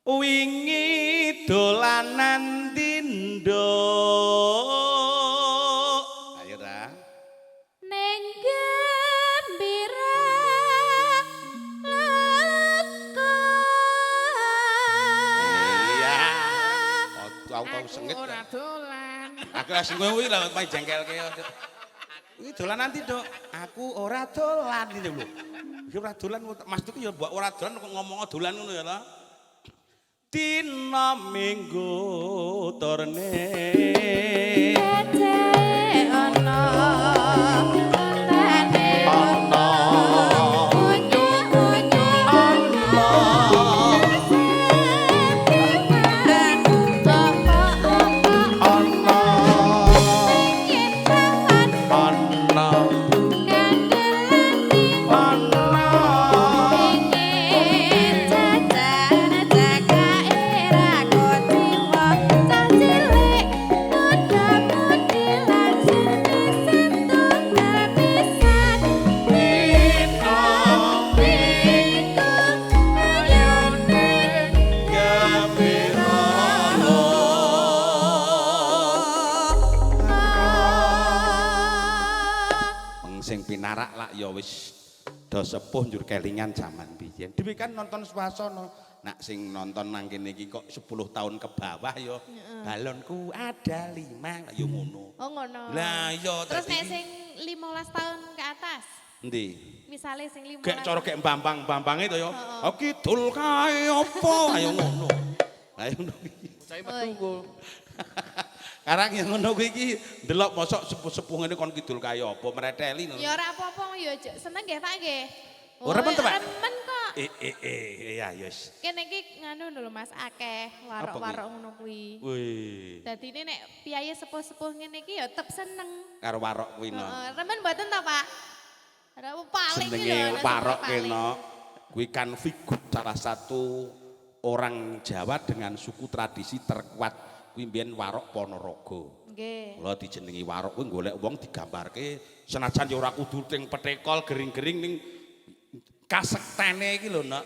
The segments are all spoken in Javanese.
Wingi dolanan dindo. Ayo ta. Neng gembira leko. Iya. Oh, tau-tau sengit. Ora dolan. Aku langsung kuwi lho main jengkelke. Iki dolan nanti, Dok. Aku ora dolan ngene lho. Iki ora dolan Mas itu ya mbok ora dolan kok ngomong dolan ngono ya ta. Dina Minggu turne. Gajah ana tane Ana. Unyu-unyu ana. Apa-apa Ana. Nyiptakan Ana. kandelane Ana. Pengin jajan cekake ra kociwa cah cilik muda-mudi langsung disentuh pisan. Dina Minggu ayo ning gembira. Wong sing pinarak lak ya wis do sepuh njur kelingan jaman biyen. Dhewe kan nonton swasana. Nak sing nonton nang kene iki kok 10 tahun ke bawah ya balonku ada 5 lah ya ngono. Oh ngono. Lah iya. Terus Dadi nek sing 15 tahun ke atas, endi? Misale sing 15. Gek cara gek bambang-bambange to ya. Oh, kidul kae apa? Ayo ngono. Lah ngono iki. Saya metu nggo. Karang yang ngono kuwi iki ndelok mosok sepuh-sepuh ngene kon kidul kae apa mreteli ngono. Ya ora apa-apa ya seneng nggih Pak nggih. Ora remen to, Pak? Remen kok. Eh eh eh ya yes. Kene iki nganu lho Mas akeh warok-warok ngono kuwi. Wih, Dadine nek piyayi sepuh-sepuh ngene iki ya tetep seneng. Karo warok kuwi no. Heeh, remen mboten to, Pak? Ora paling iki lho. Jenenge Nek warok paling. kena kuwi kan figur salah satu orang Jawa dengan suku tradisi terkuat kuwi mbiyen warok Ponorogo. Nggih. Mula dijenengi warok kuwi golek wong digambarke senajan ya ora kudu ting petekol gering-gering ning kasektene iki lho, Nak.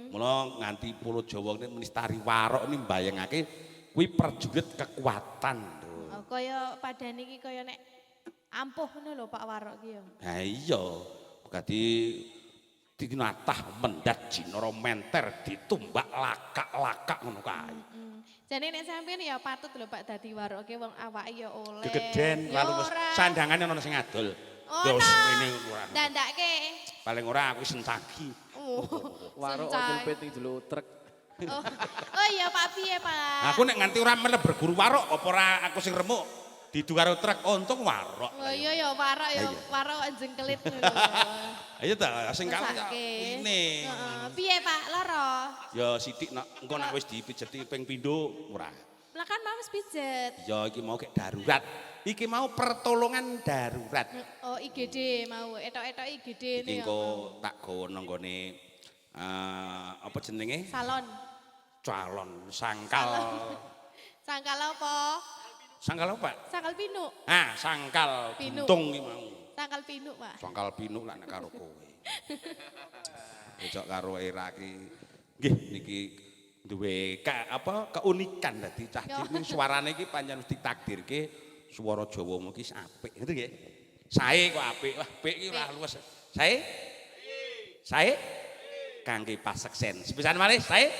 Mula nganti Pulau Jawa ini menistari warok ini mbayangake kuwi prajurit kekuatan lho. Oh, kaya padane iki kaya nek ampuh ngono lho Pak warok ki ya. Ha iya, dadi tinatah mendat jinara menter ditumbak lakak-lakak ngono kae. Jane nek sampeyan ya patut lho Pak dadi waroke wong awake ya oleh. Gegeden Ya lalu wis ora. sandangane ana sing adol. Oh, Ya wis no. ngene ora. Dandake. Paling ora aku sencagi. Oh, Warok sencai. nyelpit ning jero truk. Oh, oh iya Pak piye Pak? Aku nek nganti ora melu berguru warok apa ora aku sing remuk didu karo truk untung warok. Oh iya ya warok ya Iya. warok kok jengkelit ngono. Ayo ta sing kalah ya Mesake. ini. Heeh, piye Pak loro? Ya sithik nak engko nak wis dipijeti ping pindho ora. Lah kan mau wis pijet. Ya iki mau kayak darurat. Iki mau pertolongan darurat. Oh IGD mau etok-etok IGD Iki ini ya. engko tak gawa nang nggone apa jenenge? Salon. Calon sangkal. Sangkal apa? Sangkal apa? Sangkal pinuk. Ah, sangkal Pinuk. buntung iki mau. Sangkal pinuk, Pak. Sangkal pinuk lah nek karo kowe. Cocok karo era iki. Nggih niki duwe apa keunikan dadi cah cilik suarane iki pancen wis ditakdirke swara Jawa iki apik ngerti nggih. Sae kok apik. Wah, apik iki ora luwes. Sae? Sae? Kangge paseksen. Sepisan malih sae?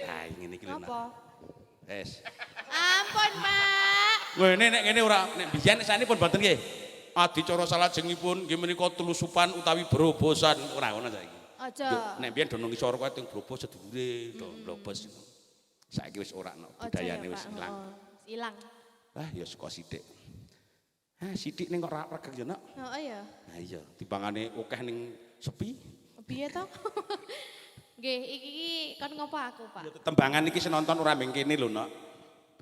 Nah, ngene iki lho. Nak. Apa? Wes. Ampun, Pak. Ngene nek ngene ora nek biyen nek sanipun boten nggih. Adicara salajengipun nggih menika telusupan utawi brobosan ora ngono saiki. Aja. Nek biyen do nang ngisor kowe teng brobos sedhuwure do blobos. Saiki wis ora no, Aja ya, budayane wis Pak. ilang. Heeh, ilang. Ah ya saka sithik. Ah sithik ning kok ora regeng ya, Nak. Heeh ya. Nah iya, timbangane akeh ning sepi. Piye to? Nggih, iki iki kon ngopo aku, Pak? Tembangan iki sing nonton ora ming kene lho, Nak.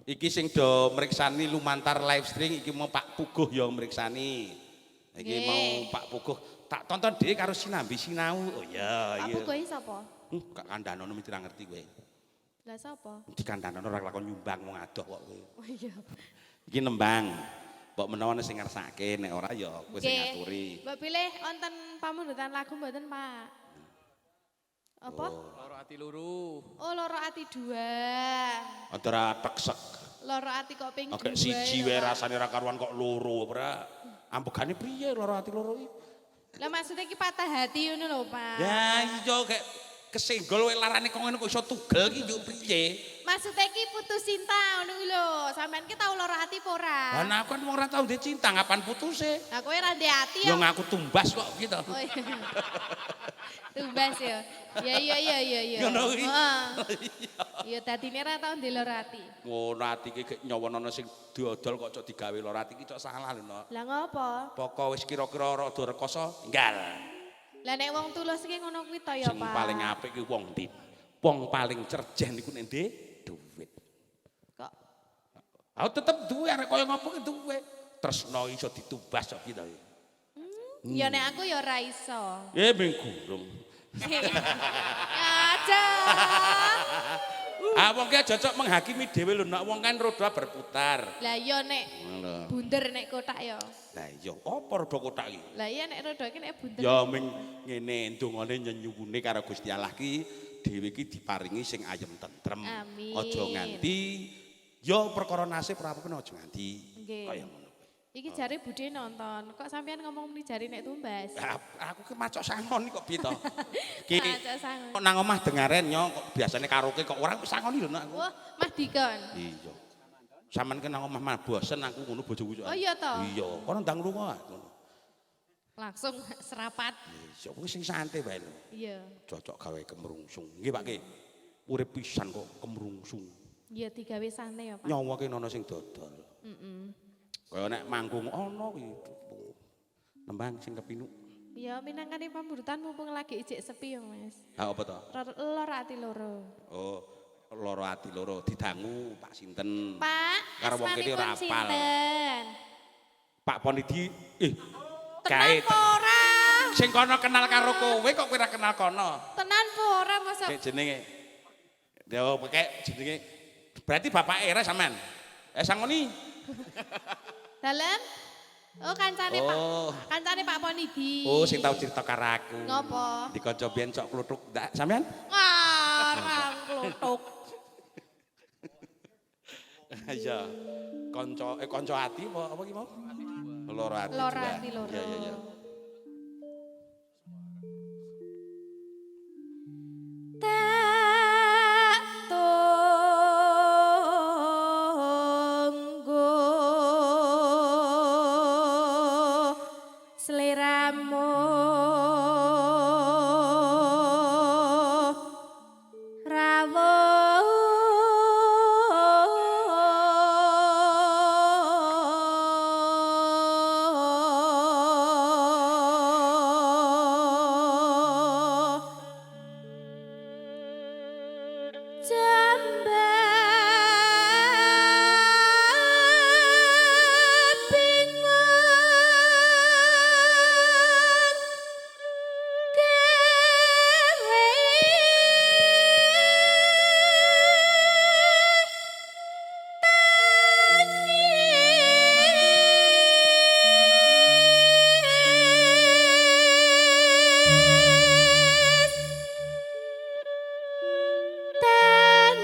Iki sing do mriksani lumantar live stream iki mau Pak Puguh ya mriksani. Iki Nggih. mau Pak Puguh tak tonton dhewe karo sinambi sinau. Oh iya, Pak iya. Puguh iki sapa? Gak kandhanono mesti ra ngerti kowe. Lah sapa? Dikandhanono ora lakon nyumbang wong adoh kok kowe. Oh iya. Iki nembang. Mbok menawa ana sing ngersake nek ora ya kowe sing Nggih. ngaturi. Mbok pilih wonten pamundutan lagu mboten, Pak? Apa? Oh. Loro ati luru. Oh, loro ati dua. Antara teksek. Loro ati kok ping Agak dua. siji lho, wae Pak. rasane ra karuan kok loro ora. Ambegane piye loro ati loro iki? Lah maksudnya ki patah hati ngono lho, Pak. Ya iya kayak kesenggol wae larane kok ngene kok iso tugel ki yo piye? Maksudnya ki putus cinta ngono kuwi lho. Sampeyan ki tau loro ati apa ora? Lah nek aku kan wong ora tau ndek cinta ngapan putuse? Lah kowe ra ndek ati ya. Ya ngaku tumbas kok gitu. Oh iya. Tumbas ya. Ya iya iya iya iya. Ngono kuwi. Heeh. Iya dadine ra tau ndek loro ati. Ngono ati ki gek nyawa ana sing dodol kok cok digawe loro ati ki cok salah lho Nok. Lah ngopo? Pokok wis kira-kira rada rekoso enggal. Lah nek wong tulus ki ngono kuwi to ya, Sing Pak. paling apik ki wong ndi? Wong paling cerjen iku nek ndek dhuwit. Kok Aku tetep duwe arek kaya ngopo ki duwe. Tresno iso ditubas kok gitu. ya nek aku ya ora iso. Eh ming gurung. Ya aja. Ah wong ki aja cocok menghakimi dhewe lho nak wong kan roda berputar. Lah iya nek Ngono. bunder nek kotak ya. Lah iya apa roda kotak iki? Lah iya nek roda iki nek bunder. Ya ming ngene ndongane nyenyuwune karo Gusti Allah ki dhewe ki diparingi sing ayem tentrem. Amin. Aja nganti ya perkara nasib ora apa-apa aja nganti. Nggih. Kaya ngono. Iki jare bude nonton. Kok sampean ngomong muni jare nek tumbas? Lah, aku ki macok sangon kok piye to? Ki Macok sangon. kok nang omah dengaren nyo kok biasane karaoke kok ora sangoni lho nak aku. Wah, Mas Dikon. Iya. Sampeyan ki nang omah mah bosen aku ngono bojoku. Oh iya toh? Iya, kono ndang lunga ngono. Langsung serapat. Iya, kuwi sing santai wae lho. Iya. Cocok gawe kemrungsung. Nggih Pak Ki. Urip pisan kok kemrungsung. Iya digawe santai ya, Pak. Nyawa ki ana sing dodol. Heeh. Kaya nek manggung ana ki. Nembang sing kepinuk. Ya minangkane pamburutan mumpung lagi ijek sepi ya, Mas. Ha apa to? Loro ati loro. Oh, loro ati loro didangu Pak sinten. Pak, Karo wong kene ora asmanipun apal. sinten? Pak Ponidi eh Tenan gawe apa ora? sing kono kenal karo kowe kok kowe ora kenal kono. Tenan apa ora masa? Kayak jenenge. Yo pakai jenenge. Berarti bapak era sampean. Eh sangoni. Dalem? Oh, kancane Pak. Oh. Kancane Pak Ponidi. Oh, sing tau cerita karo aku. Ngopo? Di kanca biyen cok kluthuk ndak sampean? Ngarang kluthuk. Iya. Kanca kanca ati apa apa ki mau? Loro ati. Loro dua. ati loro. Iya iya iya. Tak tunggu sliramu rawuh Jambak bingung kewe tangis.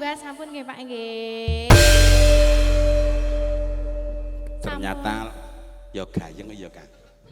2 sampun nggih, Pak, nggih. Ternyata ya gayeng ya, Kang.